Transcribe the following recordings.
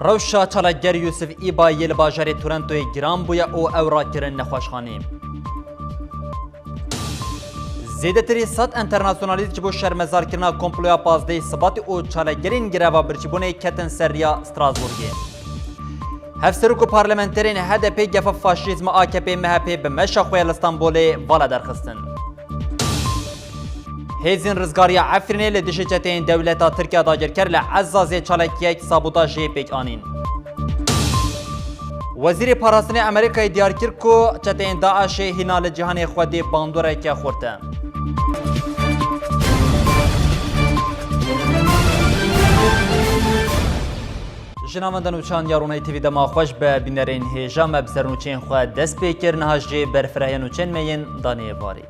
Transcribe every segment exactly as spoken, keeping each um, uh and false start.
Rewşa çalakger Yûsif Îba yê li bajarê Torontoyê giran bûye û ew rakirin nexweşxanê. Zêdetirî sed enternasyonalîst ji bo şermezarkirina komploya pazdehê Sibatê û çalakgerên greva birçîbûnê ketin ser riya Strasbourgê. Hevserok û parlamenterên H D P gefa faşîzma A K P M H P bi meşa xwe ya li Stenbolê vala derxistin. Hêzên Rizgariya Efrînê li dijî çeteyên dewleta Tirk ya dagirker li Ezazê çalakiyek sabotajê pêk anîn. Wezîrê Parastinê Amerîkayê diyar kir ku çeteyên DAIŞê hîna li cîhanê xwedî bandoreke xurt e. Ji navenda nûçan ya Ronahî T V dema xweş be bînerên hêja me bi sernûçeyên xwe dest pê kir, niha jê berfirehya nûçeyên me yên danê êvarê.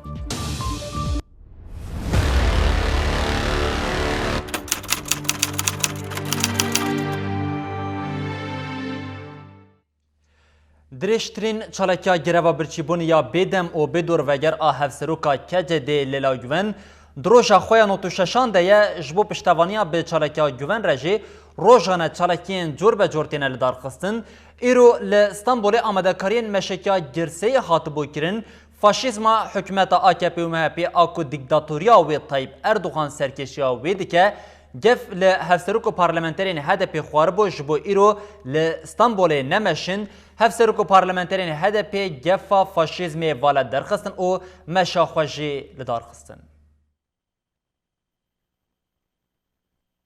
Dirêjtirîn çalakiya greva birçîbûnê ya bêdem û bêdorveger a hevseroka K C D'ê Leyla Guven, di roja xwe ya nod û şeşan de ye, ji bo piştevaniya bi çalakiya Guven re jî rojane çalakiyên cor be cor têne lidarxistin. Îro li Stenbolê amadekariyên meşekiya girseyê hatibû kirin. Faşîzma hikûmeta A K P û M H P a ku dîktatoriya wê Tayyip Erdogan serkêşiya wê dike, gef li hevserok û parlamenterên H D P xwaribû ji bo îro li Stenbolê nemeşin. Hevserok û parlamenterên H D P gefa faşîzmê vala derxistin û meşa xwe jî li dar xistin.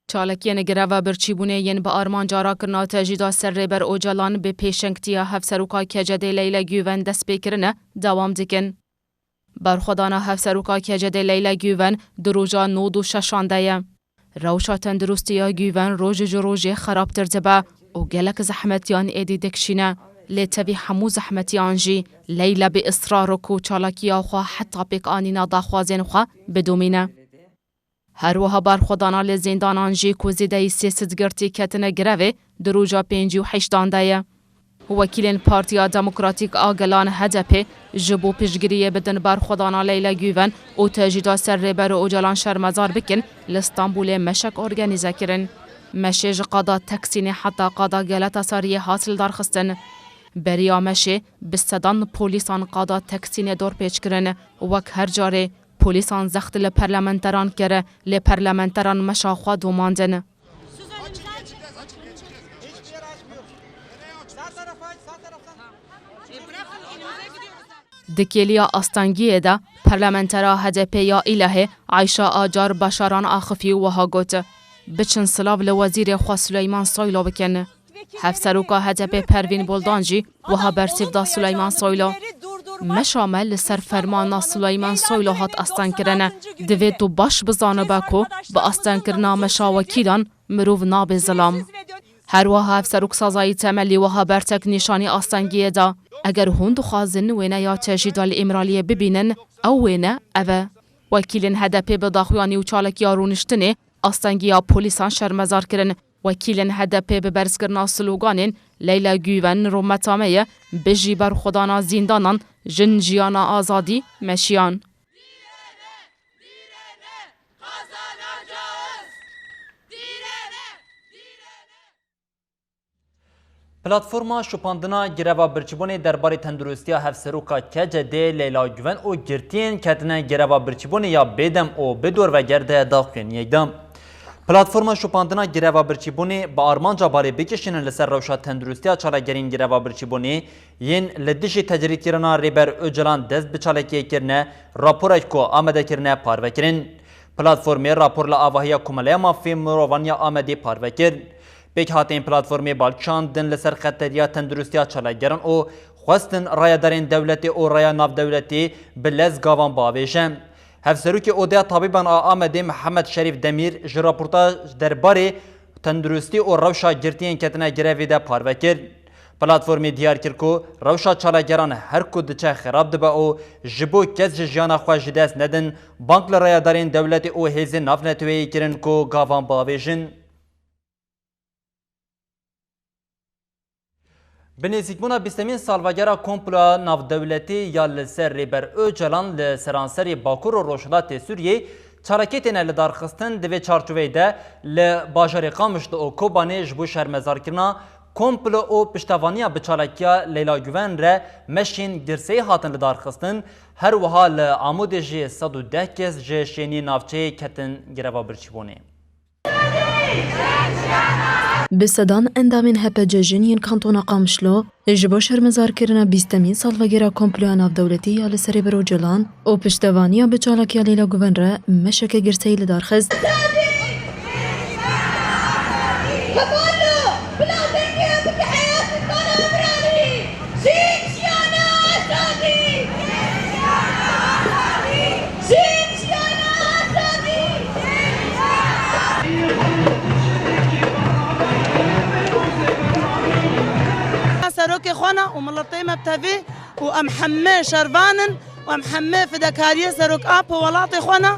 Çalakiyên greva birçîbûnê yên bi armanca rakirina tecrîda ser Rêber Ocalan bi pêşengtiya Hevseroka K C D'ê Leyla Guven dest pê kirine dewam dikin. Berxwedana Hevseroka K C D'ê Leyla Guven di roja nod û şeşan de ye. Rewşa tenduristiya Guven roj ji rojê xerabtir dibe û gelek zehmetiyan êdî dikişîne. Lê tevî hemû zehmetiyan jî Leyla bi israr ku çalakiya xwe heta pêkanîna daxwazên xwe bidomîne. Her wiha berxwedana li zîndanan jî ku zêdeyî sê sed girtî ketine grevê di roja pêncî û heştan de ye. Wekîlên Partiya Demokratîk a Gelan H D P ji bo piştgiriyê bidin berxwedana Leyla Guven û tecrîda ser Rêber Ocalan şermezar bikin, li Stenbolê meşek organîze kirin. Meşê ji qada Teksînê heta qada Galatasarayê hat lidarxistin. Beriya meşê bi sedan polîsan qada Teksînê dorpêç kirin. Wek her carê polîsan zext li parlamenteran kir, lê parlamenteran meşa xwe domandin. Di kêliya astengiyê de parlamentera H D P ya Îlehê Ayşe Acar Başaran axifî û wiha got, Biçin silav li wezîrê xwe Suleyman Soylo bikin. Hevseroka H D P Pervîn Buldan jî wiha bersiv da Suleyman Soylo, Meşa me li ser fermana Suleyman Soylo hat astengkirin. Divê tu baş bizanibe ku bi astengkirina meşa wekîlan mirov nabe zilam. Her wiha hevserok sazayî temelî wiha bertek nîşanî astengiyê da, Eger hûn dixwazin wêneya tecrîda li Îmraliyê bibînin, ew wêne ev e. Wekîlên H D P bi daxuyanî û çalakiya rûniştinê astengiya polîsan şermezar kirin. Wekîlên H D P bi berzkirina sloganên Leyla Guven rûmeta me ye, Bijî berxwedana zîndanan, Jin jiyana azadî, meşiyan. Platforma şopandina greva birçîbûnê derbarê tenduristiya hevseroka K C D'ê Leyla Guven û girtiyên ketine greva birçîbûnê ya bêdem û bi dorveger de daxuyaniyek da. Platforma şopandina greva birçîbûnê bi armanca balê bikişînin li ser rewşa tenduristiya çalakgerên greva birçîbûnê yên li dijî tecrîdkirina Rêber Ocalan dest bi çalakiyê kirine, raporek ku amade kirine parve kirin. Platformê rapor li avahiya Komeleya Mafê Mirovan ya Amedê parve kir. Pêkhateyên platformê bal çandin li ser xeteriya tenduristiya çalakgeran û xwestin rayedarên dewletê û raya navdewletî bi lez gavan biavêje. Hevserokê Odeya Tabîban a Amedê Mihemed Şerîf Demîr ji raporta derbarê tenduristî û rewşa girtiyên ketine grevê de parve kir. Platformê diyar kir ku rewşa çalakgeran her ku diçe xerab dibe û ji bo kes ji jiyana xwe ji dest nedin, bang li rayedarên dewletê û hêzên navneteweyî kirin ku gavan biavêjin. Bi nêzîkbûna bîstemîn salvegera komploya navdewletî ya li ser Rêber Ocalan li seranserê Bakur û Rojhilatê Sûriyê Çalakiyê têne lidarxistin, di vê çarçoveyê de li bajarê Qamişlo û Kobanê ji bo şermezarkirina komplo û piştevaniya bi çalakiya Leyla Guven re meşên girseyî hatin lidarxistin, her wiha li Amûdê jî sed û deh kes ji şêniyê navçeyê ketin greva birçîbûnê. Bi sedan endamên H P C Jin yên kantona Qamişlo ji bo şermezarkirina bîstemîn salvegera komploya navdewletî ya li ser Rêber Ocalan û piştevaniya bi çalakiya Leyla Guven re meşeke girseyî li dar xist. Serokê xwe ne û miletê me bi tevî û em hemê şervan in û em hemê fidekariyê Serok Apo welatê xwe ne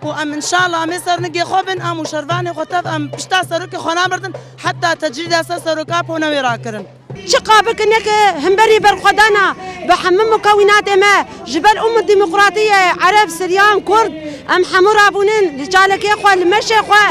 û em înşallah em ê ser nigê xwe bin, em û şervanê xwe tev em pişta Serokê xwe naberdin heta tecrîda ser Serok Apo newê rakirin. Çiqa bikin yeke himberî berxwedana bi hemû mukewînatê me ji ber ummet demokratiyê, Ereb, Siryan, Kurd, em hemû rabûnin li çalakê xwe, li meşê xwe,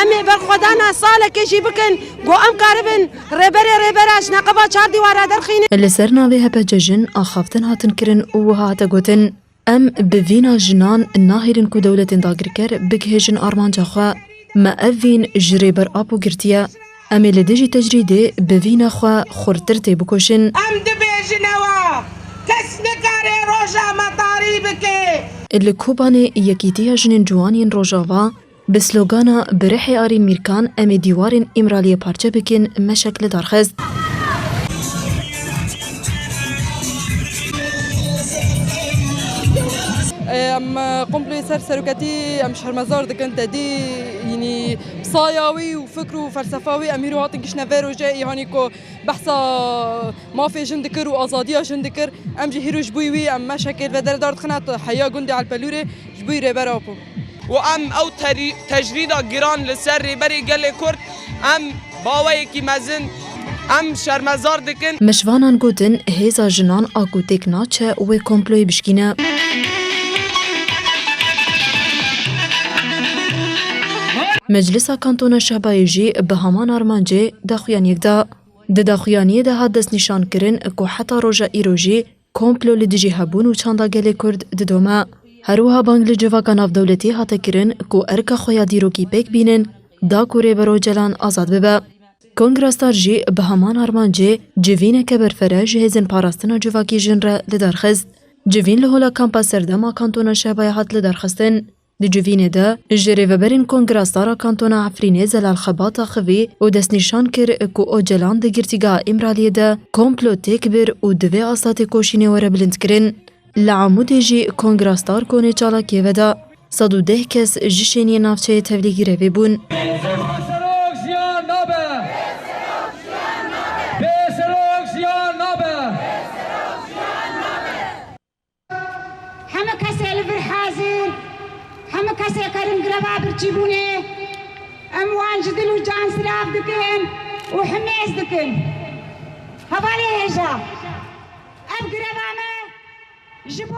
em ê berxwedana salekê jî bikin ku em karibin rêberê rêbera ji neqeba çar dîwara derxînin. Li ser navê H P C Jin axaftin hatin kirin û wiha hate gotin. Em bi vîna jinan nahêlin ku dewletên dagirker bigihêjin armanca xwe. Me ev vîn ji Rêber Apo girtiye. Em ê li dijî tecrîdê bi vîna xwe xurtir têbikoşin. Em dibêjin ewa kes nikare roja me tarî bike. Li Kobanê Yekîtiya Jinên Ciwan yên Rojava Bi slogana "Bi rihê Arîn Mîrkan em ê dîwarên Îmraliyê parçe bikin" meşek li dar xist. Em komployê ser seroketî em şermezar dikin, tedî, yanî, saya wî û fikr û felsefa wî em hîro hatin giştine vê rojê, îhanî ku behsa mafê jin dikir û azadiya jin dikir, em jî hîro ji bo wî em meşekê li vê derê dar dixine heya gundê Elpelûrê ji bo Rêber Apo. Û em ew terî-, tecrîda giran li ser Rêberê Gelê Kurd, em baweyekî mezin, em şermezar dikin. Meşvanan gotin, hêza jinan a ku têk naçe wê komployê bişkîne. Meclisa Kantona Şehbayê jî bi heman armancê daxuyaniyek da. Di daxuyaniyê de hat destnîşankirin ku heta roja îro jî komplo li dijî hebûn û çanda gelê Kurd didome. Her wiha bang li civaka navdewletî hate kirin ku erka xwe ya dîrokî pêk bînin, da ku Rêber Ocalan azad bibe. Kongra Star jî bi heman armancê civîneke berfere ji hêzên parastina civakî jin re li dar xist. Civîn li hola Kampa Serdem a Kantona Şehbayê hat lidarxistin. Di civînê de ji rêveberên Kongra Star a Kantona Efrînê Zelal Xebat axivî û destnîşan kir ku Ocalan di girtîgeha Îmraliyê de komplo têk bir û divê asta têkoşînê were bilindkirin. Li Amûdê jî Kongra Star konê çalakiyê veda. Sed û deh kes ji şêniyê navçeyê tevlî grevê bûn. Serok jiyan nabe! Bê serok jiyan nabe! Hemû kesê li vir hazir, hemû kesê kerin greva birçîbûnê, em wan ji dil û can silav dikin û himêz dikin. Hevalê hêja, ev greva me ji bo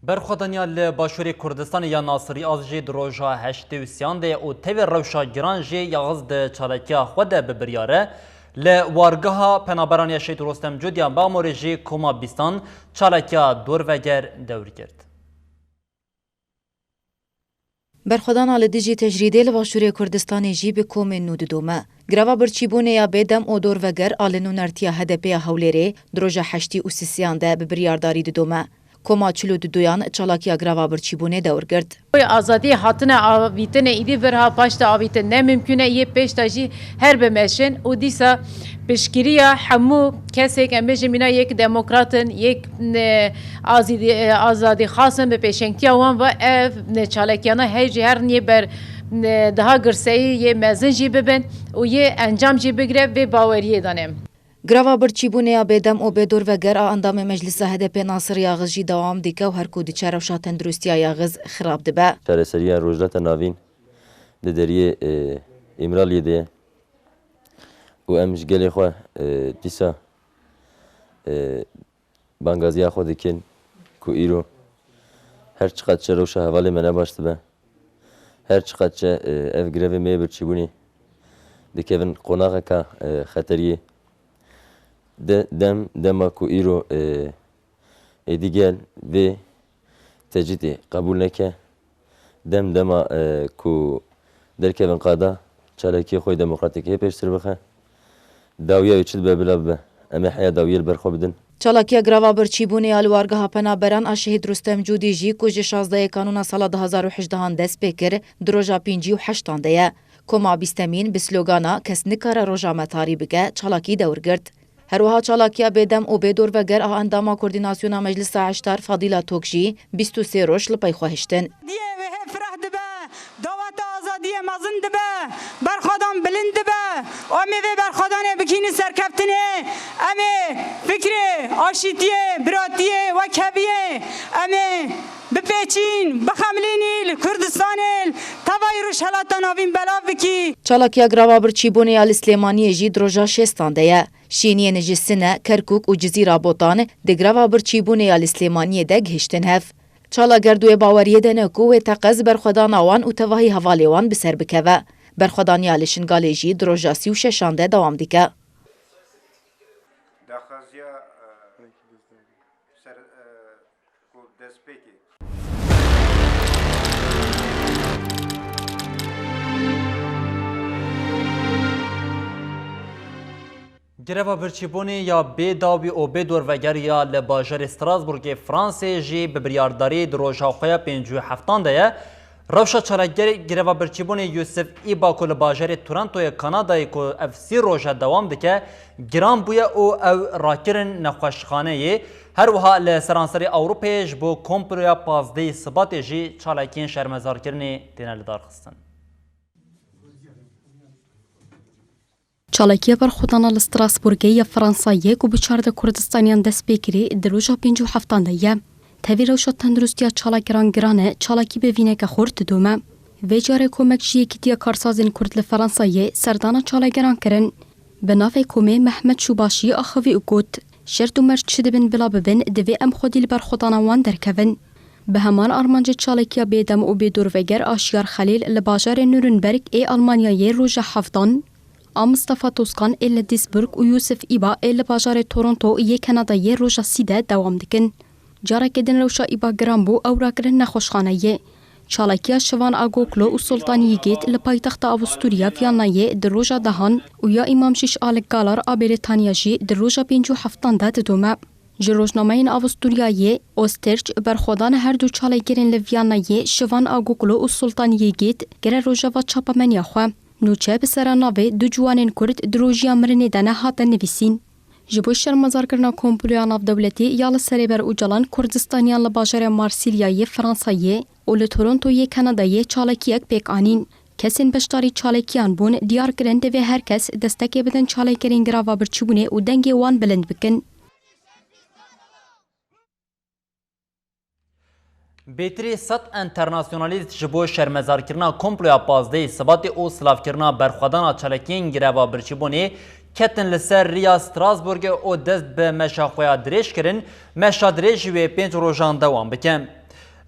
Berxwedaniya li Başûrê Kurdistanê ya Nasirî Aziz jî di roja heştê û sêyan de û tevî rewşa giran jî Aziz di çalakiya xwe de bi biryar e. Li wargeha Penaberan ya Şehîd Rostem Cûd ya Bamorê jî koma bîstan çalakiya dorveger dewr girt. Berxwedana li dijî tecrîdê li Başûrê Kurdistanê jî bi komên nû didome. Greva birçîbûnê ya bêdem û dorveger a li nûnertiya H D P ya Hewlêrê di roja heştî û sisiyan de bi biryardarî didome. Koma çil û duduyan çalakiya greva birçîbûnê dewr girt. Azadiyê hatine avîtine îdî vir ha paşta avîtin ne mimkûn e, yê pêşta jî her bimeşin û dîsa piştgiriya hemû kesek, em bêjin mîna yek demokrat in, yek, e, azîdî, e, azadî xas in, bi pêşengtiya wan ve ev, e, çalakiyana heyv jî herin yê ber, e, daha girseyî yê mezin jî bibin û yê encam jî bigire vê baweriyê de ne. Greva birçîbûnê ya bêdem û bê dorveger a endamê Meclisa H D P Nasir Yaxiz jî dewam dike û her ku diçe rewşa tenduristiya Yaxiz xirab dibe. Çareseriya Rojhilata Navîn di deriyê, e, Îmraliyê de ye. Û em ji gelê xwe, e, dîsa, e, bangaziya xwe dikin ku îro her çiqat çi rewşa hevalê me ne baş dibe, her çiqat çi, e, ev grevê me yê birçîbûnê dikevin qonaxeka, e, xeteriyê. De, dem, dema ku îro, e, êdî gel vê tecrîdê qebûl neke, dem dema, e, ku derkevin qada çalakiyê xwe yê demokratîk hê pêştir bixe, dawiya wê çi dibe bila bibe. Em ê heya dawiyê li ber xwe bidin. Çalakiya greva birçîbûnê ya li wargeha penaberan a Şehîd Rustem Cûdî jî ku ji şazdehê Kanûna sala du hazar û hejdeh dest pê kir, di roja pêncî û heştan de ye. Koma bîstemîn bi slogana Kes nikare roja me tarî bike çalakî dewr girt. Her wiha çalakiya bêdem û bêdorveger a endama Koordînasyona Meclisa Eştar Fadîla Tok jî bîst û sê roj li pey xwe hiştin. Diyê wê hê fireh dibe, daweta azadiyê mezin dibe, berxwedan bilind dibe. Em ê vê berxwedanê bikînin serkeftinê, em ê fikrê aşîtiyê, biratiyê, wekheviyê, em ê bipêçîn, bixemilînî li Kurdistanê, li tevayî Rojhelata Navîn belav bikî. Çalakiya greva birçîbûnê ya li Silêmaniyê jî di roja şêstan de ye. Şîniyên ji Sine, Kerkûk û Cizîra Botan di greva birçîbûnê ya li Silêmaniyê de gihiştin hev. Çalager di wê baweriyê de ne ku wê teqez berxwedana wan û tevahî hevalê wan bi ser bikeve. Berxwedaniya li Şingalê jî di roja sî û şeşan de dewam dike. Daxwaziya, e, ser, e, ku destpêkê. Greva birçîbûnê ya bê dawî û bê dorveger ya li bajarê Strasbourgê Fransayê jî bi biryardarî di roja xwe ya pêncî û heftan de ye. Rewşa çalakgerê greva birçîbûnê Yusuf Îba ku li bajarê Torontoyê Kanadayê ku ev sî roj e dewam dike, giran bûye û ew rakirin nexweşxaneyê. Her wiha li seranserê Ewropayê ji bo komploya pazdehê Sibatê jî çalakiyên şermezarkirinê têne lidarxistin. Çalakiya berxwedana li Strasbourgê ya Fransayê ku bi çardeh Kurdistaniyan dest pê kirî, di roja pêncî û heftan de ye. Tevî rewşa tenduristiya çalakgeran giran e, çalakî bi vîneke xurt didome. Vê carê komek ji Yekîtiya Karsazên Kurd li Fransayê serdana çalakgeran kirin. Bi navê komê Mehmet Şûbaşî axivî û got, şert û merc çi dibin bila bibin, divê em xwedî li berxwedana wan derkevin. Bi heman armancê çalakiya bêdem û bêdorveger a Şiyar Xelîl li bajarê Nuremberg ê Almanyayê roja heftan, a Mustafa Toskan ê li Duisburg û Yusuf Îba ê li bajarê Toronto yê Kanadayê roja sî de dewam dikin. Careke din rewşa Îba giran bû, ew rakirin nexweşxaneyê. Çalakiya Şivan Agoklo û Sultan Yigit li paytexta Avusturya Viyanayê di roja dehan û ya Îmam Şîş a li Galar a Brîtanya jî di roja pêncî û heftan de didome. Ji rojnameyên Avusturyayê, Osterç, berxwedana her du çalakgerên li Viyanayê, Şivan Agoklo û Sultan Yigit, kire rojeva çapemeniya xwe. Nûçe bi sera navê du ciwanên Kurd di rojiya mirinê de ne hate nivîsîn. Ji bo şermezarkirina komploya navdewletî ya li ser Rêber Ocalan Kurdistaniyan li bajarê Marsilyayê Fransayê û li Torontoyê Kanadayê çalakiyek pêk anîn. Kesên beşdarî çalakiyan bûn diyar kirin divê her kes destekê bidin çalakgerên greva birçîbûnê û dengê wan bilind bikin. Bêtirî sed enternasyonalîst ji bo şermezarkirina komploya pazdehê Sibatê û silavkirina berxwedana çalakiyên greva birçîbûnê ketin li ser riya Strasbourgê û dest bi meşa xwe ya dirêj kirin, meşa dirêj wê pênc rojan dewam bike.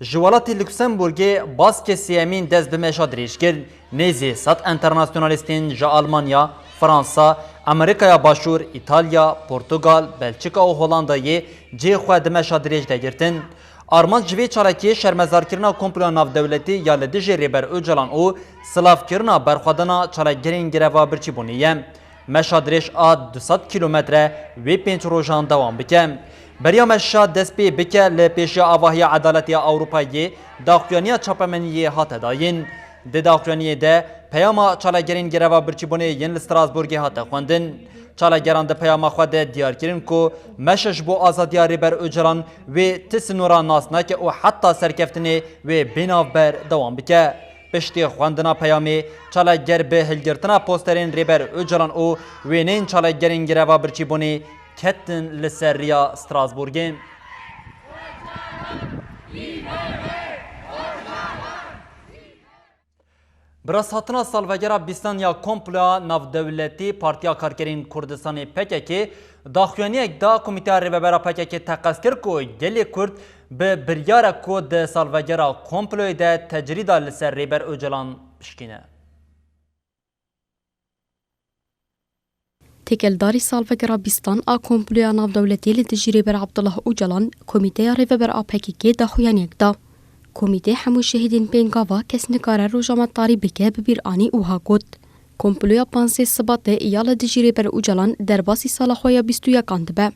Ji welatê Luksemburgê baskê sêyemîn dest bi meşa dirêj kir. Nêzî sed enternasyonalîstên ji Almanya, Fransa, Amerîkaya Başûr, Îtalya, Portugal, Belçika û Holandayê cihê xwe di meşa dirêj de girtin. Armanc ji vê çalakiyê şermezarkirina komploya navdewletî ya li dijî Rêber Ocalan û silavkirina berxwedana çalakgerên greva birçîbûnê ye. Meşa dirêj a du sed kîlometre wê pênc rojan dewam bike. Beriya meşa dest pê bike li pêşiya avahiya Edaletê ya Ewropayê daxuyaniya çapemeniyê hate dayîn. Di daxuyaniyê de peyama çalakgerên greva birçîbûnê yên li Strasbourgê hate xwendin. Çalakgeran di peyama xwe de diyar kirin ku meşa ji bo azadiya Rêber Ocalan wê ti sinora nas nake û heta serkeftinê wê bê navber dewam bike. Piştî xwendina peyamê, çalakger bi hilgirtina posterên Rêber Ocalan û wêneyên çalakgerên greva birçîbûnê ketin li ser riya Strasbourgê. Bi rasthatina salvegera bîstan ya komploya navdewletî, Partiya Karkerên Kurdistanê P K K daxuyaniyek da. Komîteya Rêvebera P K K teqez kir ku gelê Kurd bi biryarek ku di salvegera komployê de tecrîda li ser Rêber Ocalan bişkîne. Têkeldarî salvegera bîstan a komploya navdewletî li dijî Rêber Abdullah Ocalan, Komîteya Rêveber a P K K daxuyaniyek da. Komîtê hemû şehîdên pêngava kes nikare roja me tarî bike bi bîr anî û wiha got, Komploya panzdeh Sibatê ya li dijî Rêber Ocalan derbasî sala xwe ya bîst û yekan dibe.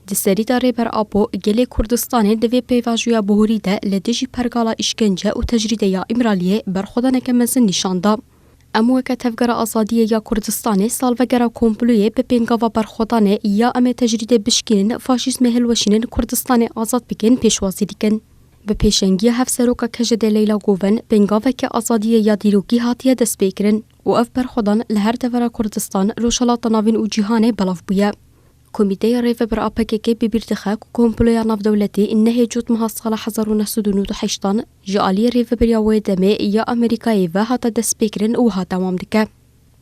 Di serî de Rêber Apo gelê Kurdistanê di vê pêvajoya bihurî de li dijî pergala îşkence û tecrîdê ya Îmraliyê berxwedaneke mezin nîşan da. Em weke Tevgera Azadiyê ya Kurdistanê salvegera komployê bi pêngava berxwedanê ya em ê tecrîdê bişkînin, faşîzmê hilweşînin, Kurdistanê azad bikin pêşwazî dikin. Bi pêşengiya Hevseroka K J D Leyla Guven pêngaveke azadiyê ya dîrokî hatiye destpêkirin û ev berxwedan li her devera Kurdistan, Rojhilata Navîn û cîhanê belav bûye. Komîteya Rêvebir a P K K bi bîr dixe ku komploya navdewletî nehê cotmeha sala hezar û neh sed û nod û heştan ji aliyê rêvebiriya wê demê ya Amerîkayê ve hate destpêkirin û wiha dewam dike.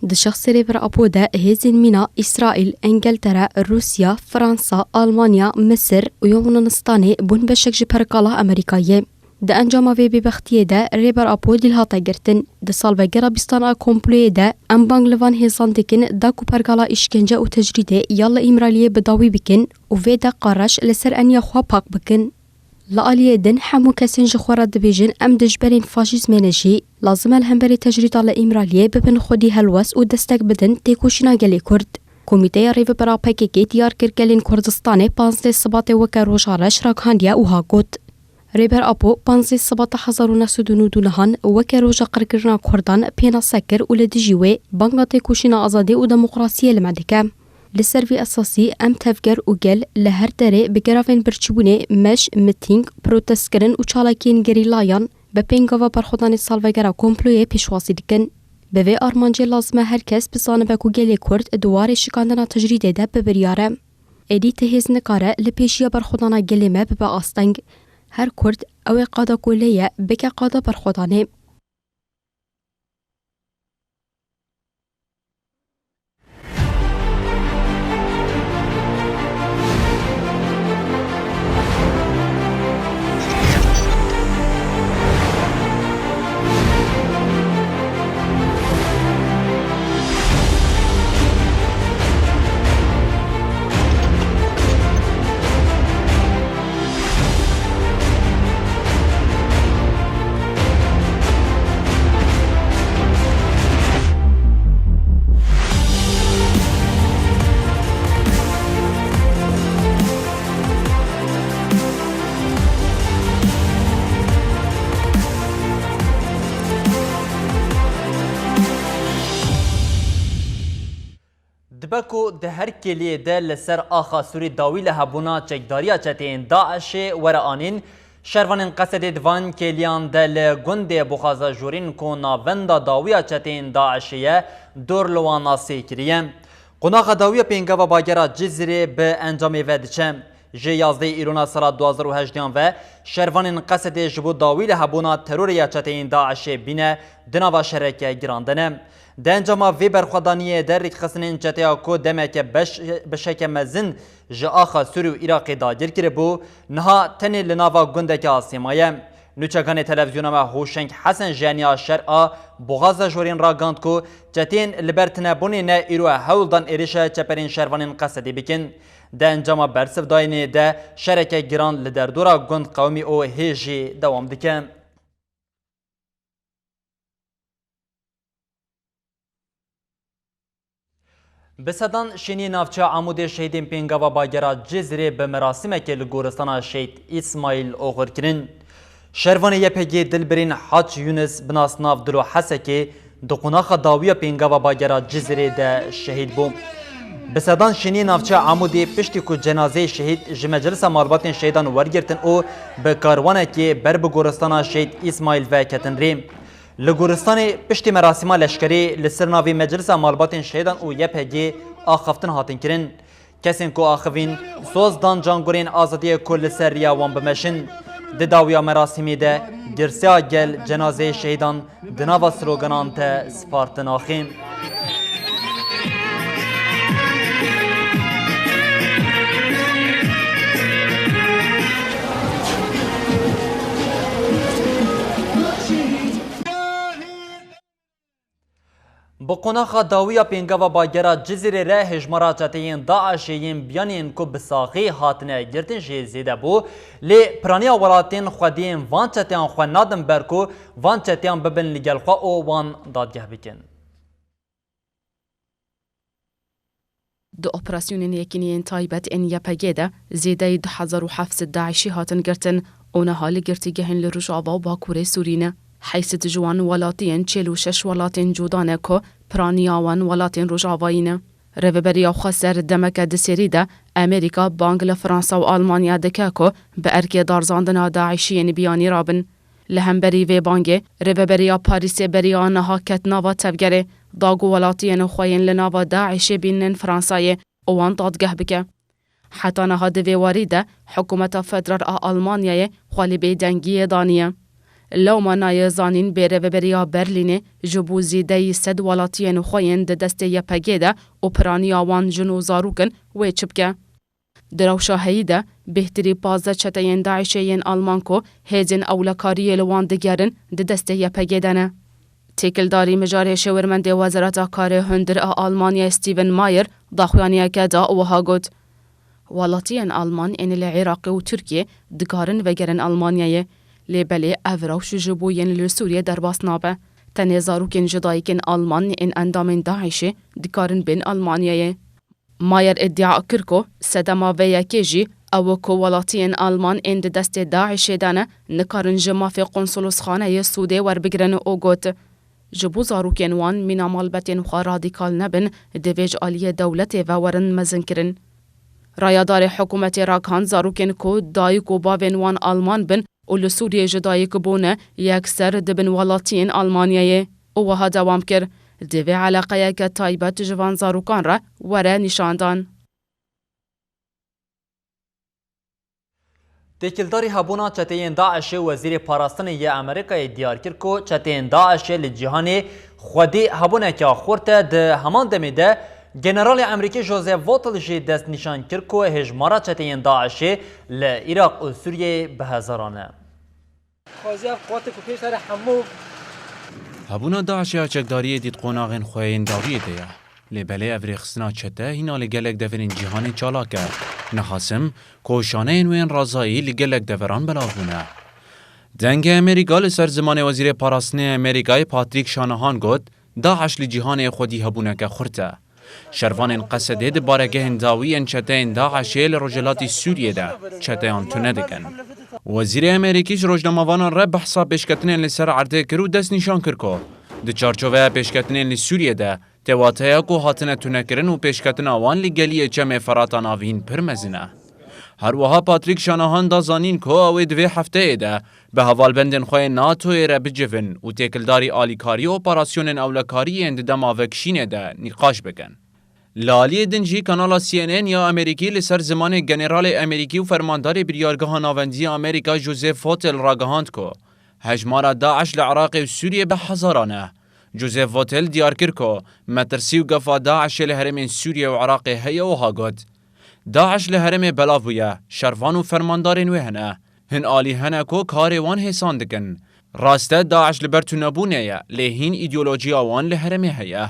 Di şexsê Rêber Apo de hêzên mîna Îsraîl, Engeltere, Rûsya, Fransa, Almanya, Misir û Yunanistanê bûn beşek ji pergala Amerîkayê. Di encama vê bêbextiyê de Rêber Apo dîl hate girtin. Di salvegera bîstan a komployê de em bang li van hêzan dikin da ku pergala îşkence û tecrîdê ya li Îmraliyê bi dawî bikin û vê deqa reş li ser eniya xwe pak bikin. Li aliyê din hemû kesên ji xwe re dibêjin em dijberên faşîzmê ne jî, lazim e li hemberî tecrîda li Îmraliyê bibin xwedî helwest û destek bidin têkoşîna gelê Kurd. Komîteya Rêvebira P K K diyar kir gelên Kurdistanê panzdeh Sibatê weke roja reş ragihandiye û ha got, Rêber Apo panzdeh Sibata hezar û neh sed û nod û nehan weke roja qirkirina Kurdan pênase kir û li dijî wê banga têkoşîna azadî û demokrasiyê li me dike. Li ser vî esasî em tevger û gel li her derê bi geravên birçîbûnê meş, mitîng, protestkirin û çalakiyên gerîlayan bi pêngava berxwedanê salvegera komployê pêşwazî dikin. Bi vê armancê lazim e her kes bizanibe ku gelê Kurd di warê şikandina tecrîdê de bi biryar e. Êdî ti hêz nikare li pêşiya berxwedana gelê me bibe asteng. Her Kurd ew ê qada ku lê ye bike qada berxwedanê. Dibe ku di her kêliyê de li ser axa Sûrî dawî li hebûna çekdariya çeteyên DAIŞê were anîn, şervanên Qesedê di van kêliyan de li gundê Boxaza Jorîn ku navenda dawiya çeteyên DAIŞê ye, dor li wan nasê kiriye. Qonaxa dawiya pêngava bagera Cizîrê bi encamê ve diçe. Ji yazdehê Îrona sala du hazar û hejdeh ve şervanên Qesedê ji bo dawî li hebûna terorê ya çeteyên DAIŞê bîne di nava şereke giran de ne. Di encama vê berxwedaniyê de rêkxistinên çeteya ku demeke beş, beşeke mezin ji axa Sûrî û Iraqê dagir kiribû, niha tenê li nava gundeke asê maye. Nûçeganê televîzyona me Hoşeng Hesen ji eniya şer a Boxaza Jorîn ragihand ku çeteyên li ber tunebûnê ne îro hewl dan êrişa çeperên şervanên Qesedê bikin. Di encama bersivdayînê de şereke giran li derdora gund qewimî û hê jî dewam dike. Bi sedan şêniyê navçeya Amûdê şehîdên pêngava bagera Cizîrê bi merasîmekê li goristana Şehîd Îsmaîl oxir kirin. Şervanê Y P G Dilbirîn Hac Yûnis bi nasnav Dilo Hesekê di qonaxa dawiya pêngava bagera Cizîrê de şehîd bû. Bi sedan şêniyê navçeya Amûdê piştî ku cenazeyê şehîd ji Meclisa Malbatên Şehîdan wergirtin û bi karwanekê ber bi goristana Şehîd Îsmaîl ve ketin rê. Li goristanê piştî merasîma leşkerî li ser navê Meclisa Malbatên Şehîdan û Y P G axaftin hatin kirin. Kesên ku axivîn soz dan cangorên azadiyê ku li ser riya wan bimeşin. Di dawiya merasîmê de girseya gel cenazeyê şehîdan di nava sloganan de spartin axê. Bi qonaxa dawiya pêngava bagera Cizîrê re hêjmara çeteyên DAIŞê yên biyanî yên ku bi saxî hatine girtin jî zêde bû, lê piraniya welatên xwediyên van çeteyan xwe nadin ber ku van çeteyan bibin li gel xwe û wan dadgeh bikin. Di operasyonên yekîneyên taybet ên Y P G de zêdeyî du hezar û heft sed DAIŞî hatin girtin û niha li girtîgehên li Rojava û Bakurê Sûrî ne. Heyşt sed ji wan welatiyên çil û şeş welatên cuda ne ku piraniya wan welatên Rojavayî ne. Rêveberiya Xweser demeke di serî de Amerîka bang li Fransa û Almanya dike ku bi erkê darzandina DAIŞî yên biyanî rabin. Li hemberî vê bangê, Rêveberiya Parîsê beriya niha ket nava tevgerê, da ku welatiyên xwe yên li nava DAIŞê bînin Fransayê û wan dadgeh bike. Heta niha di vê warî de hikûmeta federal a Almanyayê xwe li bêdengiyê daniye. Lewma nayê zanîn bê Rêveberiya Berlînê ji bo zêdeyî sed welatiyên xwe yên di destê Y P G de û piraniya wan jin û zarok in wê çi bike. Di rewşa heyî de bêhtirî pazdeh çeteyên DAIŞê yên Alman ku hêzên ewlekariyê li wan digerin di destê Y P G de ne. Têkildarî mijarê şêwirmendê Wezareta Karê Hundir a Almanyayê Steven Mayer daxuyaniyeke da û wiha got, Welatiyên Alman ên li Iraqê û Tirkiyê dikarin vegerin Almanyayê, lê belê ev rewş ji bo yên li Sûriyê derbas nabe. Tenê zarokên ji dayikên Alman ên endamên DAIŞê dikarin bên Almanyayê. Mayer îdia kir ku sedema vê yekê jî ew e ku welatiyên Alman ên di destê DAIŞê de ne, nikarin ji mafê konsolosxaneyê sûdê werbigirin û got, Ji bo zarokên wan mîna malbetên xwe radîkal nebin, divê ji aliyê dewletê ve werin mezinkirin. Rayedarê hikûmetê ragihand zarokên ku dayik û bavên wan Alman bin û li Sûriyê ji dayik bûne, yekser dibin welatiyên Almanyayê û wiha dewam kir, Divê eleqeyeke taybet ji van zarokan re were nîşandan. Têkildarî hebûna çeteyên DAIŞê Wezîrê Parastinê yê Amerîkayê diyar kir ku çeteyên DAIŞê li cîhanê xwedî hebûneke xurt e. Di heman demê de Generalê Amerîkî Joseph Votel jî destnîşan kir ku hêjmara çeteyên DAIŞê li Iraq û Sûriyeyê bi hezaran e. Xwezî ev quwetê ku pêş here hemû Hebûna DAIŞê ya çekdariyê dît qonaxên xwe yên dawiyê de ye. Lê belê ev rêxistina çete hîna li gelek deverên cîhanê çalak e. Niha sim, koşaneyên wê yên razayî li gelek deveran belav bûne. Dengê Amerîka li ser zimanê Wezîrê Parastinê Amerîkayê Patrick Shanahan got, DAIŞ li cîhanê xwedî hebûneke xurt e. Şervanên Qesedê di baregehên dawî yên çeteyên DAIŞê li rojhilatî Sûriyê de çeteyan tune dikin. Wezîrê Amerîkî ji rojnamevanan re behsa pêşketinên li ser erdê kir û destnîşan kir ku di çarçoveya pêşketinên li Sûriyê de tê wateya ku hatine tunekirin û pêşketina wan li geliyê Çemê Ferata Navîn pir mezin e. Her wiha Patrick Shanahan da zanîn ku ew ê di vê hefteyê de bi hevalbendên xwe yên NATOyê re bicivin û têkildarî alîkarî û operasyonên ewlekarî yên di dema vekişînê de nîqaş bikin. Li aliyê din jî kanala C N N ya Amerîkî li ser zimanê generalê Amerîkî û fermandarê Biryargeha Navendî ya Amerîka Joseph Votel ragihand ku hejmara DAIŞ li Iraqê û Sûriyê bi hezaran e. Joseph Votel diyar kir ku metirsî û gefa DAIŞê li herêmên Sûriyê û Iraqê heye û ha got, DAIŞ li herêmê belav bûye, şervan û fermandarên wê hene. Hin alî hene ku karê wan hêsan dikin. Rast e, DAIŞ li ber tunebûnê ye, lê hîn îdeolojiya wan li herêmê heye.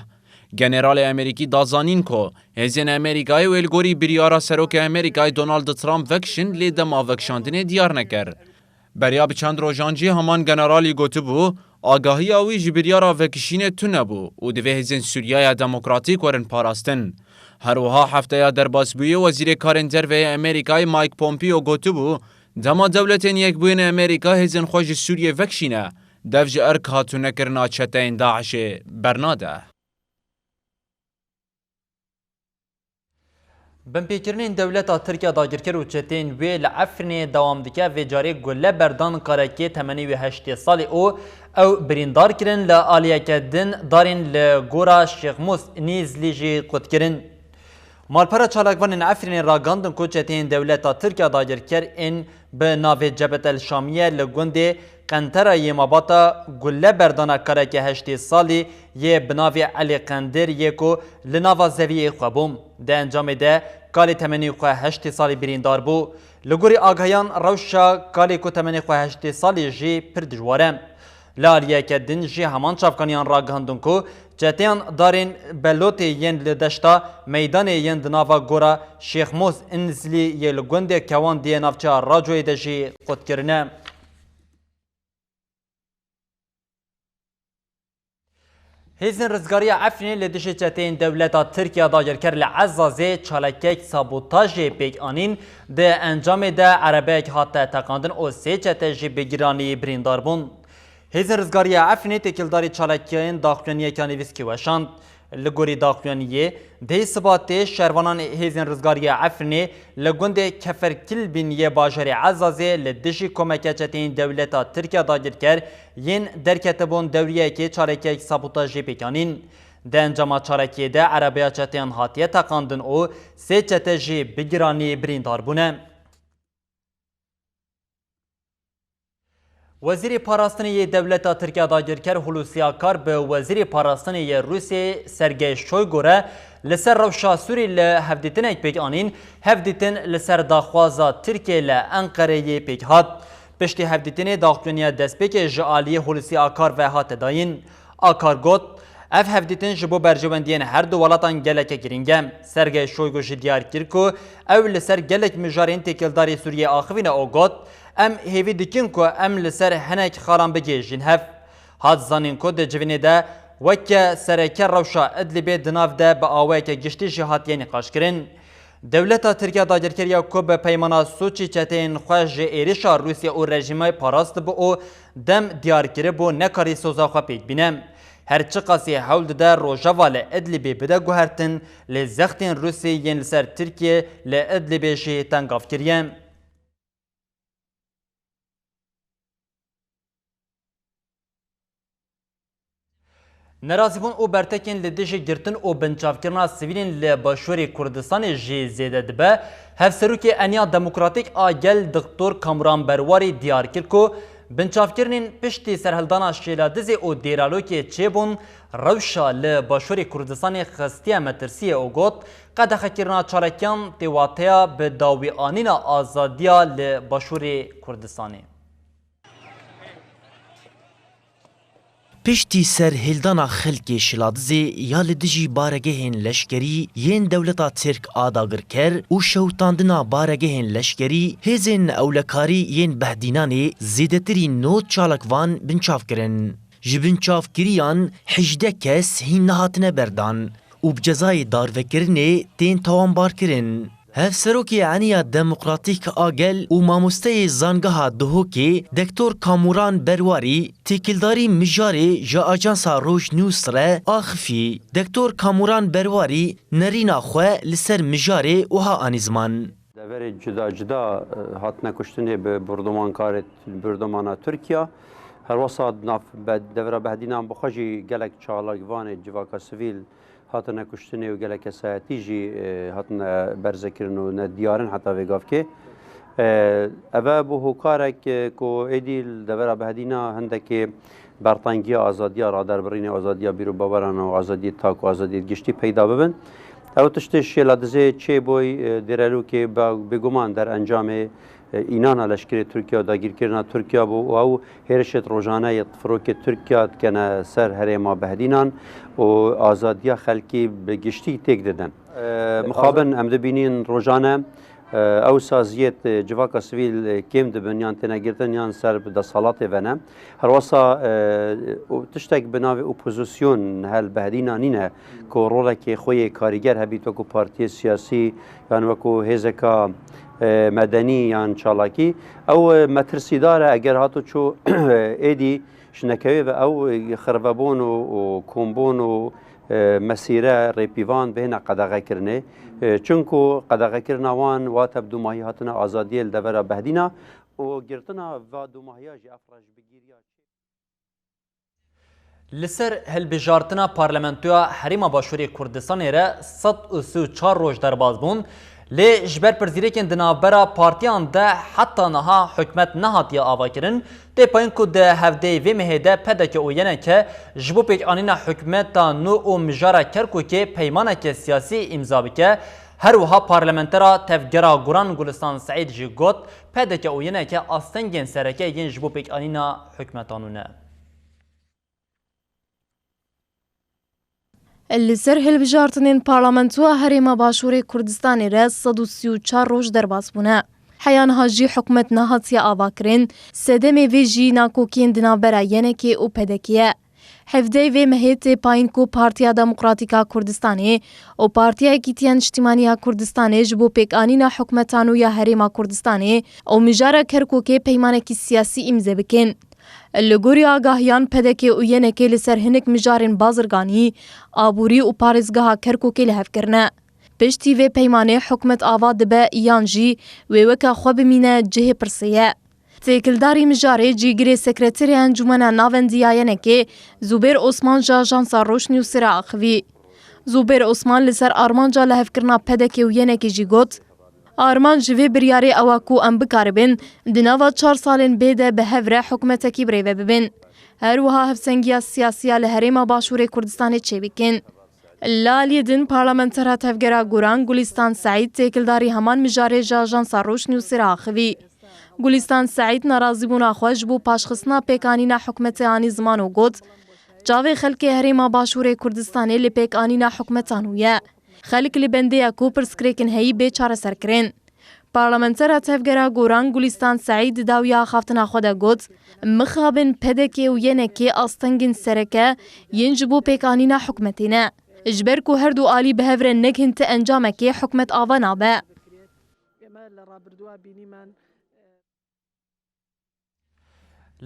Generalê Amerîkî da zanîn ku hêzên Amerîkayê wê li gorî biryara Serokê Amerîkayê Donald Trump vekişin, lê dema vekişandinê diyar nekir. Beriya bi çend rojan jî heman generalî gotibû, agahiya wî ji biryara vekişînê tune bû û divê hêzên Sûriyaya Demokratîk werin parastin. Her wiha hefteya derbasbûyî Wezîrê Karên Derve yê Amerîkayê Mike Pompeo gotibû, dema Dewletên Yekbûyî yên Amerîka hêzên xwe ji Sûriyê vekişîne, dev ji erk hatunekirina çeteyên DAIŞê bernade. Binpêkirinên dewleta Tirk ya dagirker û çeteyên wê li Efrînê dewam dike, vê carê gule berdan karekê temenê wî heştê salî û ew birîndar kirin, li aliyeke din darên li gora Şêxmûs Nîzlî jî qut kirin. Malpera çalakvanên Efrînê ragandin ku çeteyên dewleta Tirk ya dagirker ên Bi navê Cebet El Şamiye li gundê Qentera yê Mabata gulle berdana kaleke heştê salî yê bi navê Elî Qendir yê ku li nava zeviyê xwe bû. Di encamê de kalê temenî xwe heştê salî birîndar bû. Li gorî agahiyan rewşa kalê ku temenê xwe heştê salî jî pir dijwar e. Li aliyeke din jî heman çavkaniyan ragihandin ku çeteyan darên belotê yên li deşta meydanê yên di nava gora Şêxmûs Înzlî yê li gundê Kewandiyê navçeya Racoyê de jî qut kirine. Hêzên Rizgariya Efrînê li dijî çeteyên dewleta Tirkiya dagirker li Ezazê çalakiyek sabotajê pêk anîn, di encamê de erebeyek hate teqandin û sê çete jî bi giranî birîndar bûn. Hêzên Rizgariya Efrînê têkildarî çalakiyên daxuyaniyeke nivîskî weşand. Li gorî daxuyaniyê, dehê Sibatê şervanan Hêzên Rizgariya Efrînê li gundê Keferkilbîn yê bajarê Ezazê li dijî komeke çeteyên dewleta Tirkiya dagirker yên derketibûn dewriyekê çalakiyek sabotajê pêk anîn. Di encama çalakiyê de erebeya çeteyan hatiye teqandin û sê çete jî bi giranî birîndar bûne. Wezîrê Parastinê yê dewleta Tirkiya dagirker Hulusi Akar bi Wezîrê Parastinê yê Rûsê Sergey Shoygu re li ser rewşa Sûrî li hevdîtinek pêk anîn, hevdîtin li ser daxwaza Tirkiyê li Enqereyê pêk hat. Piştî hevdîtinê daxuyaniya destpêkê ji aliyê Hulusi Akar ve hate dayîn. Akar got, ev hevdîtin ji bo berjewendiyên her du welatan geleke girîng e. Sergey Shoygu jî diyar kir ku ew li ser gelek mijarên têkildarî Sûriyê axivîne û got, em hêvî dikin ku em li ser hinek xalan bigihêjin hev. Hat zanîn ku di civînê de weke sereke rewşa Idlibê di nav de bi awayeke giştî jî hatiye nîqaşkirin. Dewleta Tirkiya dagirker ya ku bi peymana Soçî çeteyên xwe ji êrişa Rûsya û rejîmê parastibû û dem diyar kiribû nekarî soza xwe pêk bîne. Her çiqasî hewl dide rojeva li Idlibê bide guhertin, lê zextên Rûsî yên li ser Tirkiye li Idlibê jî tengav kiriye. Nerazîbûn û bertekên li dijî girtin û binçavkirina sivîlên li Başûrê Kurdistanê jî zêde dibe. Hevserokê Eniya Demokratîk a Gel Doktor Kamuran Berwarî diyar kir ku binçavkirinên piştî serhildana Şêladizê û Dêralokê çêbûn, rewşa li Başûrê Kurdistanê xistiye metirsiyê û got, qedexekirina çalakiyan tê wateya bi dawîanîna azadiya li Başûrê Kurdistanê. Piştî serhildana xelkê Şiladizê ya li dijî baregehên leşkerî yên dewleta Tirk a dagirker û şewitandina baregehên leşkerî, hêzên ewlekarî yên Behdînanê zêdetirî nod çalakvan binçav kirin. Ji binçavkiriyan hejdeh kes hîn nehatine berdan û bi cezayê darvekirinê tên tawanbarkirin. Hevserokê Eniya Demokratîk a Gel û mamosteyê Zangeha Duhokê Doktor Kamuran Berwarî têkildarî mijarê ji ajansa Roj News re axifî. Doktor Kamuran Berwarî nerîna xwe li ser mijarê wiha anî ziman. Deverê cuda cuda, e, hatine kuştinê bi bordomankarê, bordumana Tirkiya. Herwesa di nav be-, devera Behdînan bi xwe jî gelek çalakvanê civaka sivîl hatine kuştinê û gelek kesayetî jî, e, hatine berzekirin û ne diyar in heta vê gavkê. E, eve bû hokarek, e, ku êdî li devera Behdîna hindekê bertangiya azadiya raderbirînê, azadiya bîr û baweran û azadiyê tak û azadiyê giştî peyda bibin. Ew tiştê Şêladizê çêbûy, e, Dêrelûkê be-, bêguman derencamê, e, înana leşkerê Tirkiya û dagîrkirina Tirkiya bû û ew hêrişêt rojane yê tifirokê Tirkiya dikene ser herêma Behdînan û azadiya xelkî bi giştî têk didin. E, mixabin em dibînin rojane, e, ew saziyêt, e, civaka sivîl, e, kêm dibin yan têne girtin yan ser bi desthilatê ve ne. Herwesa, e, û tiştek bi navê opozîsyon hel Behdîna nîne ku rolekê xwe yê karîger hebît wekû partiyê siyasî yan wekû hêzeka, e, medenî yan çalakî. Ew, e, metirsîdar e eger hato çû, e, êdî ji nekewê ve ew, e, xirvebûn û, û kombûn û, e, mesîre rêpîvan bihêne qedexekirinê. E, çunku qedexekirina wan wate bi dûmahî hatina azadiyê li devera Behdîna û girtina va dûmahiya jî ev rejbigiriya. Li ser hilbijartina Parlamentoya Herêma Başûrê Kurdistanê re sed û sî û çar roj derbas bûn. Lê ji ber pirsgirêkên di navbera partiyan de heta niha hikûmet nehatiye avakirin, tê payîn ku di hevdeyê vê mehê de P D K û Y N K ji bo pêkanîna hikûmeta nû û mijara Kerkûkê peymaneke siyasî îmza bike. Her wiha parlamentera Tevgera Guran Gulistan Seîd jî got, P D K û Y N K astengên sereke yên ji bo pêkanîna hikûmeta nû ne. Li ser hilbijartinên Parlamentoya Herêma Başûrê Kurdistanê re sed û sî û çar roj derbas bûne. Heya niha jî hikûmet nehatiye avakirin, sedemê vê jî nakokiyên di navbera Y N K û P D K ye. Hevdeyê vê mehê tê payîn ku Partiya Demokratîk a Kurdistanê û Partiya Yekîtiya Niştimanî ya Kurdistanê ji bo pêkanîna hikûmeta nû ya Herêma Kurdistanê û mijara Kerkûkê peymanekî siyasî îmze bikin. Li gorî agahiyan, P D K û Y N K li ser hinek mijarên bazirganî, aborî û parêzgeha Kerkûkê li hev kirine. Piştî vê peymanê hikûmet ava dibe yan jî wê weke xwe bimîne cihê pirsê ye. Têkildarî mijarê cîgirê sekreterê Encûmena Navendî ya Y N K, Zûbêr Osman ji Ajansa Roşnewsê re axivî. Zûbêr Osman li ser armanca lihevkirina P D K û Y N K jî got, Armanc ji vê biryarê ew e ku em bikaribin di nava çar salên bê de bi hev re hikûmetekî birêve bibin. Her wiha hevsengiya siyasî ya li Herêma Başûrê Kurdistanê çêbikin. Li aliyê din parlamentera Tevgera Guran Gulîstan Seîd têkildarî heman mijarê ji Ajansa Roşnewsê re axivî. Gulîstan Seîd nerazîbûna xwe ji bo paşxistina pêkanîna hikûmetê anî ziman û got, Çavê xelkê Herêma Başûrê Kurdistanê li pêkanîna hikûmeta nû ye. Xelk li bendê ye ku pirsgirêkên heyî bê çareserkirin. Parlamentera Tevgera Goran Gulîstan Seîd di dawiya axaftina xwe de got, Mixabin P D K û Y N K astengên sereke yên ji bo pêkanîna hikûmetê ne. Ji ber ku her du alî bi hev re negihin ti encamekê hikûmet ava nabe.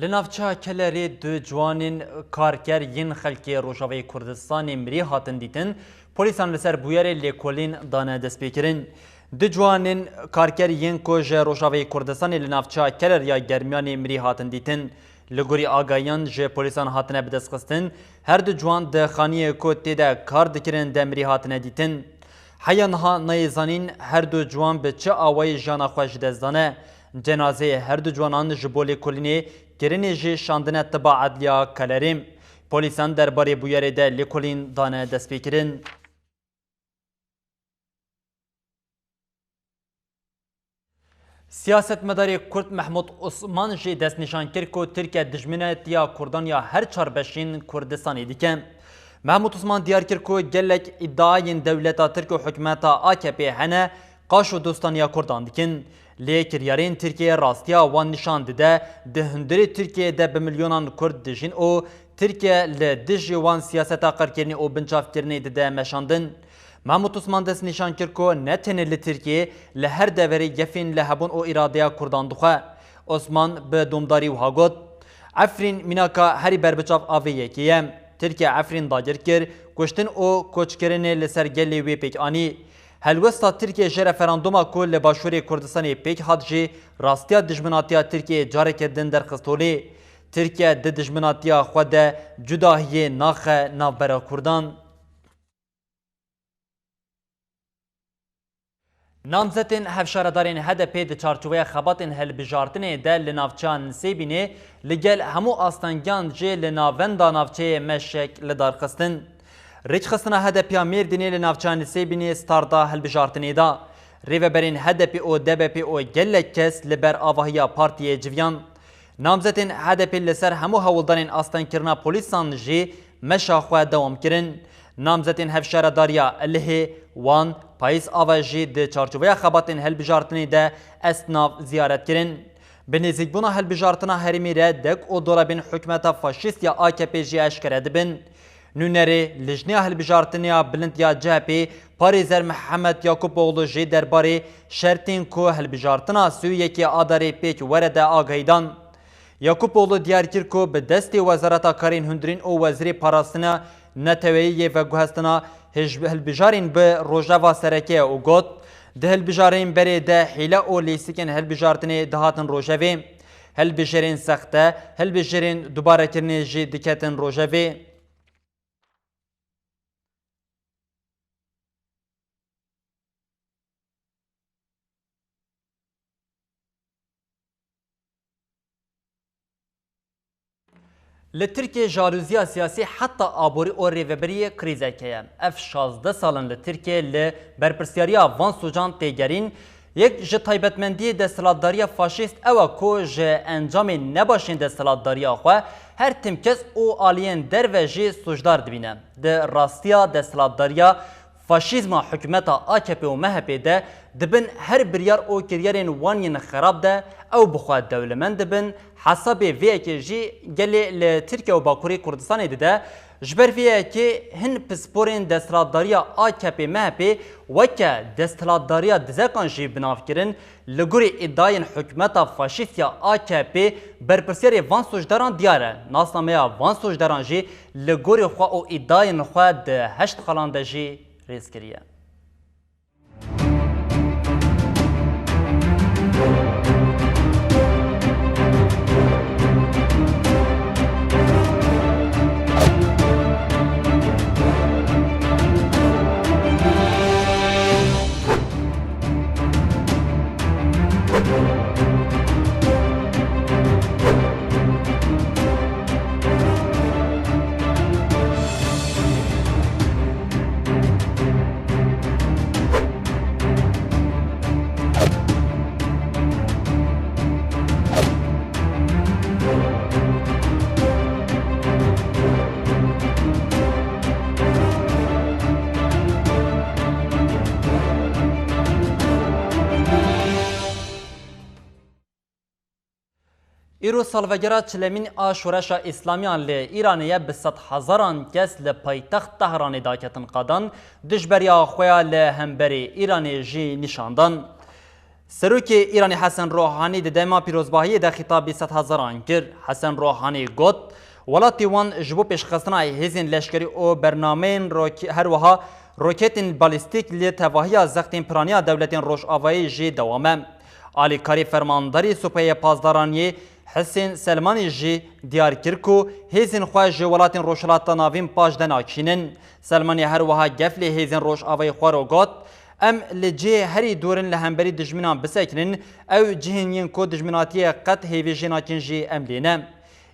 Li navça Kelerê du ciwanên karker yên xelkê Rojavayê Kurdistanê mirî hatin dîtin, polîsan li ser bûyerê lêkolîn dane destpêkirin. Du ciwanên karker yên ku ji Rojavayê Kurdistanê li navça Keler ya Germiyanê mirî hatin dîtin. Li gorî agahiyan ji polîsan hatine bidestxistin, her du ciwan di xaniyê ku tê de kar dikirin de mirî hatine dîtin. Heya niha nayê zanîn her du ciwan bi çi awayî jiyana xwe ji dest dane. Cenazeyê her du ciwanan ji bo lêkolînê kirinê jî şandine tiba edliya Kelerê. Polîsan derbarê bûyerê de lêkolîn dane destpêkirin. Siyasetmedarê Kurd Mehmûd Osman jî destnîşan kir ku Tirkiye dijminatiya Kurdan ya her çar beşên Kurdistanê dike. Mehmûd Osman diyar kir ku gelek îdiayên dewleta Tirk û hikûmeta A K P hene, qaş û dostaniya Kurdan dikin. Lê kiryarên Tirkiyeyê rastiya wan nîşan dide, di hundirê Tirkiyeyê de bi milyonan Kurd dijîn û Tirkiye li dijî wan siyaseta qirkirinê û binçavkirinê dide meşandin. Mehmûd Osman destnîşan kir ku ne tenê li Tirkiyeyê, li her deverê gefên lihebûn û îradeya Kurdan dixwe. Osman bi domdarî wiha got, Efrîn mînaka herî berbiçav a vê yekê ye. Tirkiye Efrîn dagir kir, kuştin û koçkirinê li ser gelê wê pêk anî. Helwesta Tirkiyê ji referandûma ku li Başûrê Kurdistanê pêk hat jî rastiya dijminatiya Tirkiyeyê careke din derxist holê. Tirkiye di dijminatiya xwe de cudahiyê naxe navbera Kurdan. Namzetên hevşaredarên H D P di çarçoveya xebatên hilbijartinê de li navçeya Nisêbînê li gel hemû astengiyan jî li navenda navçeyê meşek li dar xistin. Rêkxistina H D P ya Mêrdînê li navçeya Nisêbînê starta hilbijartinê da. Rêveberên H D P û D B P û gelek kes li ber avahiya partiyê civiyan. Namzetên H D P li ser hemû hewldanên astengkirina polîsan jî meşa xwe dewam kirin. Namzetên hevşaredariya Ilihê, Wan, Payîz Ava jî di çarçoveya xebatên hilbijartinê de estnav ziyaret kirin. Bi nêzîkbûna hilbijartina herêmî re dek û dolabên hikûmeta faşîst ya A K P jî eşkere dibin. Nûnerê Lijneya Hilbijartinê ya Bilind ya C H P, parêzer Mihemed Yakupoglu jî derbarê şertên ku hilbijartina sî û yekê Adarê pêk were de agahî dan. Yakupoglu diyar kir ku bi destê Wezareta Karên Hundirîn û Wezîrê Parastina Neteweyî yê veguhestina hij-, hilbijarên bi Rojava sereke ye û got, Di hilbijarên berê de hîle û lîstikên hilbijartinê dihatin rojevê. Hilbijêrên sexte, hilbijêrên dubarekirinê jî diketin rojevê. Li Tirkiyê jalûziya siyasî heta aborî û rêvebiriyê krîzek heye. Ev şazdeh sal in li Tirkiyê li berpirsiyariya van sûcan tê gerîn. Yek ji taybetmendiyê desthilatdariya faşîst ew e ku ji encamên nebaşên desthilatdariya xwe her tim kes û aliyên derve jî sûcdar dibîne. Di rastiya desthilatdariya faşîzma hikûmeta A K P û M H P de dibin her biryar û kiryarên wan yên xerab de ew bi xwe dewlemend dibin, hesabê vê yekê jî gelê li Tirkiye û Bakurê Kurdistanê dide. Ji ber vê yekê hin pisporên desthilatdariya A K P M H P weke desthilatdariya dizekan jî bi nav kirin. Li gorî îdayên hikûmeta faşîst ya A K P, berpirsiyarê van sûcdaran diyar e. Nasnameya van sûcdaran jî li gorî xwe û îdayên xwe di heşt xalan de jî rêz kiriye. Îro salvegera çilemîn a şoreşa îslamiyan li Îranê ye, bi sedhezaran kes li paytext Tehranê daketin qadan, dijberiya xwe ya li hemberî Îranê jî nîşan dan. Serokê Îranê Hesen Rohanî di dema pîrozbahiyê de xîtabî sedhezaran kir. Hesen Rohanî got, welatê wan ji bo pêşxistina hêzên leşkerî û bernameyên roke-, her wiha roketên balîstîk li tevahiya zextên piraniya dewletên Rojavayê jî dewam e. Alîkarê Fermandarê Supeyê Pasdaraniyê Hisên Selmanî jî diyar kir ku hêzên xwe ji welatên Rojhilata Navîn paş de nakişînin. Selmanî her wiha gef li hêzên Rojavayê xwe re got, em li cihê herî dûr in li hemberî dijminan bisekinin, ew cihên yên ku dijminatiyê qet hêvî jê nakin jî em lê ne.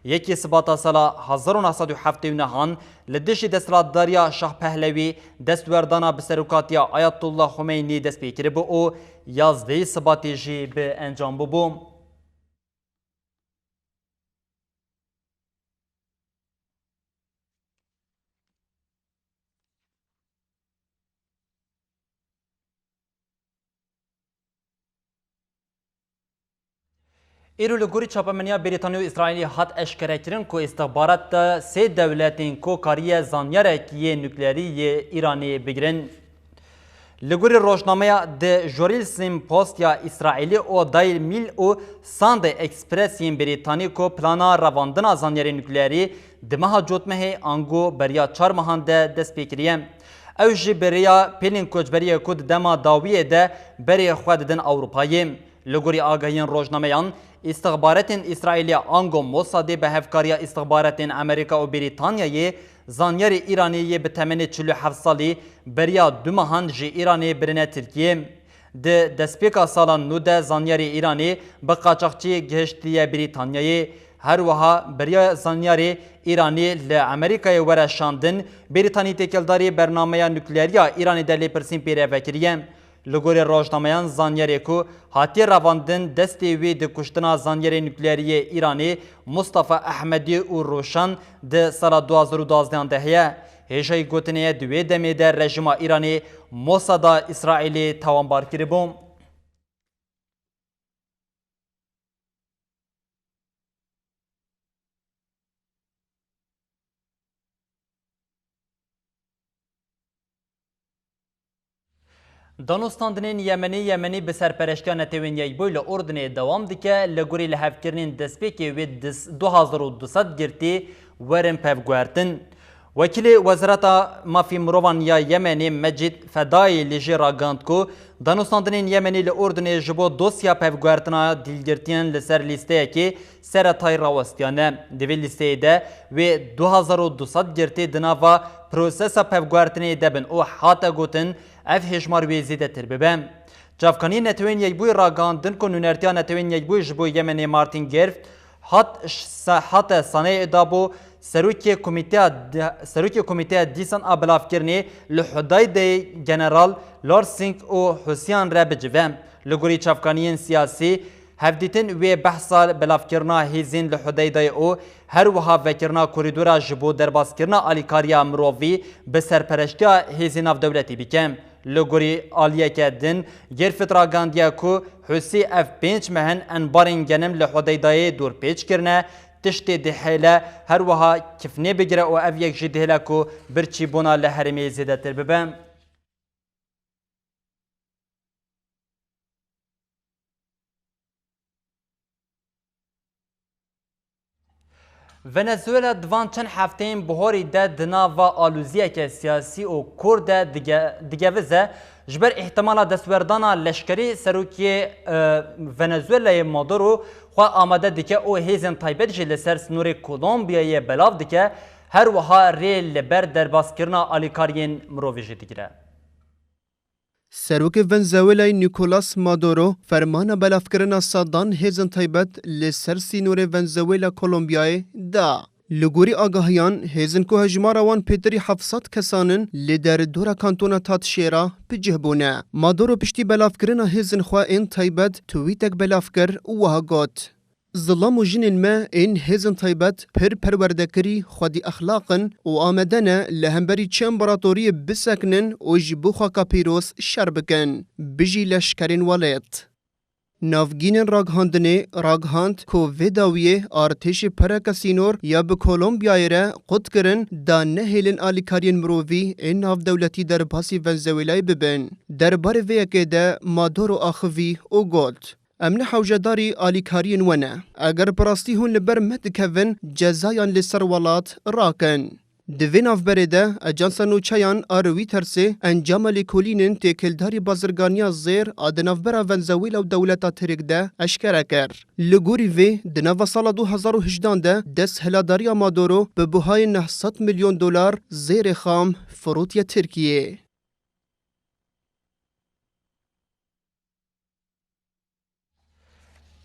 Yekê Sibata sala hezar û neh sed û heftê û nehan li dijî desthilatdariya Şah Pehlewî destwerdana bi serokatiya Ayetullah Xumeynî dest pê kiribû û yazdehê Sibatê jî bi encam bûbû. Îro li gorî çapemeniya Brîtanî û Îsraîlî hat eşkerekirin ku îstixbarat da sê dewletên ku kariye zanyarekî yê nukleerî yê Îranê bigirin. Li gorî rojnameya The Jerusalem Post ya Îsraîlî û Daily Mail û Sunday Express yên Brîtanî ku plana revandina zanyarê nukleerî di meha cotmehê ango beriya çar mehan de dest pê kiriye. Ew jî bi rêya pêlên koçberiyê ku di dema dawiyê de berê xwe didin Ewropayê. Li gorî agahiyên rojnameyan, îstixbaretên Îsraîlê ango Mossadê bi hevkariya îstixbaretên Amerîka û Brîtanyayê zanyarê Îranê yê bi temenê çil û heft salî beriya du mehan ji Îranê birine Tirkiyê. Di destpêka sala nû de zanyarê Îranê bi qaçaxçî gihiştiye Brîtanyayê. Her wiha beriya zanyarê Îranê li Amerîkayê were şandin, Brîtanî têkildarî bernameya nukleerî ya Îranê de lêpirsîn pê re vekiriye. Li gorî rojnameyan, zanyarê ku hatiye revandin destê wî di kuştina zanyarê nukleerî yê Îranê Mustafa Ehmedî û Roşan di sala du hazar û duazdehan de heye. Hêjayî gotinê ye di wê demê de rejîma Îranê Mosada Îsraîlê tawanbar kiribû. Danûstandinên Yemenî, Yemenî bi serpereştiya Netewên Yekbûyî li Urdinê dewam dike. Li gorî lihevkirinên destpêkê wê dis-, du hazar û du sed girtî werin pevguhertin. Wekîlê Wezareta Mafê Mirovan ya Yemenê Mecîd Fedayî li jê ragihand ku danûstandinên Yemenî li Urdinê ji bo dosya pevguhertina dîlgirtiyan li ser lîsteyekê seretayî rawestiyane. Di vê lîsteyê de wê du hazar û du sed girtî di nava prosesa pevguhertinê de bin û hate gotin ev hêjmar wê zêdetir bibe. Çavkaniyên Netewên Yekbûyî ragihandin ku nûnertiya Netewên Yekbûyî ji bo Yemenê Martin Griffiths hat ş-, se-, hate saneyê dabû Serokê Komîteya di-, Serokê Komîteya dîsan a belavkirinê li Hudaydeyê General Larsing û Husiyan re bicive. Li gorî çavkaniyên siyasî, hevdîtin wê behsa belavkirina hêzên li Hudaydeyê û her wiha vekirina korîdora ji bo derbaskirina alîkariya mirovî bi serpereştiya hêzên navdewletî bike. Li gorî aliyeke din, Girfit ragihandiye ku Husî ev pênc meh in enbarên genim li Hudeydayê dorpêç kirine, tiştê dihêle, her wiha kifnê bigire û ev yek jî dihêle ku birçîbûna li herêmê zêdetir bibe. Venezuela di van çend hefteyên bihorî de di nava aloziyeke siyasî û kor de dige-, digevize. Ji ber îhtimala destwerdana leşkerî, serokê, e, Venezuelayê Maduro xwe amade dike û hêzên taybet jî li ser sînorê Kolombiyayê belav dike, her wiha rê li ber derbaskirina alîkariyên mirovî jî digire. Serokê Venezuelayê Nicolas Maduro fermana belavkirina sedan hêzên taybet li ser sînorê Venezuela Kolombiyayê da. Li gorî agahiyan, hêzên ku hejmara wan pêtirî heft sed kesan in, li derdora kantona Tatşêra bi cih bûne. Maduro piştî belavkirina hêzên xwe ên taybet twîtek belav kir û wiha got: Zilam û jinên me ên hêzên taybet pir perwerdekirî, xwedî exlaq in û amade ne li hemberî çi împaratoriyê bisekinin û ji bo xaka pîroz şer bikin. Bijî leşkerên welêt. Navgînên ragihandinê ragihand ku vê dawiyê artêşê pereke sînor ya bi Kolombiyayê re qut kirin da nehêlin alîkariyên mirovî ên navdewletî derbasî Venezuelayê bibin. Derbarê vê yekê de Maduro axivî û got: Em ne hewcedarî alîkariyên we ne. Eger bi rastî hûn li ber me dikevin, cezayan li ser welat rakin. Di vê navberê de, Ajansa Nûçeyan a Reutersê encama lêkolînên têkildarî bazirganiya zêr a di navbera Venezuela û dewleta Tirk de eşkere kir. Li gorî vê, di nava sala du hezar û hejdan de desthilatdariya Maduro bi buhayê neh sed milyon dolar zêrê xam firotiye Tirkiyê.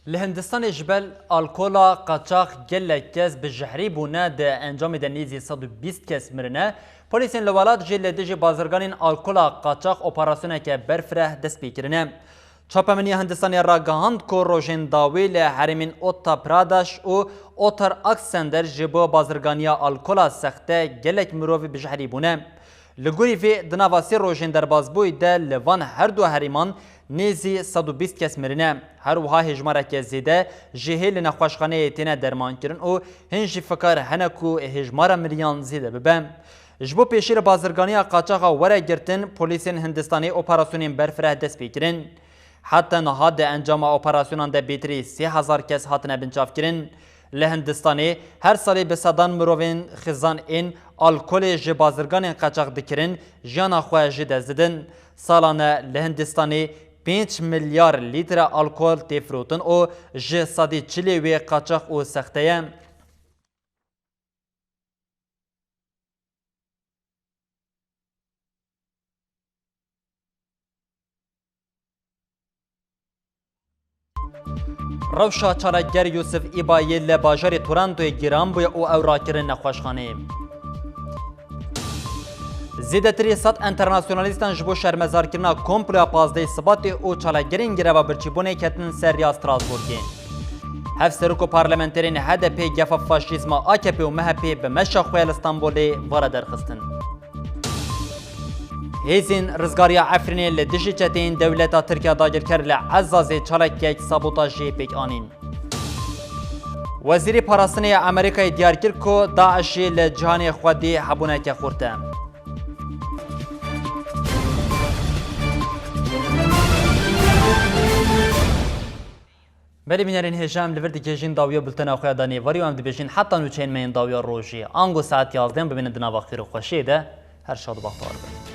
Li Hindistanê ji ber alkola qaçax gelek kes bi jehrî bûne, di encamê de nêzî sed û bîst kes mirine. Polîsên li welat jî li dijî bazirganên alkola qaçax operasyoneke berfireh dest pê kirine. Çapemeniya Hindistanê ragihand ku rojên dawî li herêmên Uttar Pradesh û Uttar Aksender ji bo bazirganiya alkola sexte gelek mirov bi jehrî bûne. Li gorî vê, di nava sê rojên derbasbûyî de li van her du herêman nêzî sed û bîst kes mirine. Her wiha hêjmareke zêde ji hê li nexweşxaneyê têne dermankirin û hin jî fikar hene ku hêjmara miriyan zêde bibe. Ji bo pêşî li bazirganiya qaçaxa were girtin, polîsên Hindistanê operasyonên berfireh dest pê kirin. Heta niha di encama operasyonan de bêtirî sê hezar kes hatine binçavkirin. Li Hindistanê her salê bi sedan mirovên xizan ên alkolê ji bazirganên qaçax dikirin, jiyana xwe ji dest didin. Salane li Hindistanê pênc milyar lître alkol tê firotin û ji sedî çilê wê qaçax û sexte ye. Rewşa çalakger Yûsif Îbayê li bajarê Torontoyê giran bûye û ew rakirin nexweşxaneyê. Zêdetirî sed enternasyonalîstan ji bo şermezarkirina komploya pazdehê Sibatê û çalakgerên greva birçîbûnê ketin ser riya Strasbourgê. Hevserok û parlamenterên H D P, gefa faşîzma A K P û M H P bi meşa xwe ya li Stenbolê vara derxistin. Hêzên Rizgariya Efrînê li dijî çeteyên dewleta Tirk ya dagirker li Ezazê çalakek sabotajê pêk anîn. Wezîrê Parastinê ya Amerîkayê diyar kir ku DAIŞê li cîhanê xwedî hebûneke xurt e. Belê bînerên hêja, em li vir digihêjin dawiya bultena xwe ya danê varî û em dibêjin heta nûçeyên me yên dawiya rojê. Ango saet yazdeh bimînin di nava xêr û xweşiyê de. Her şad û bextewar bin.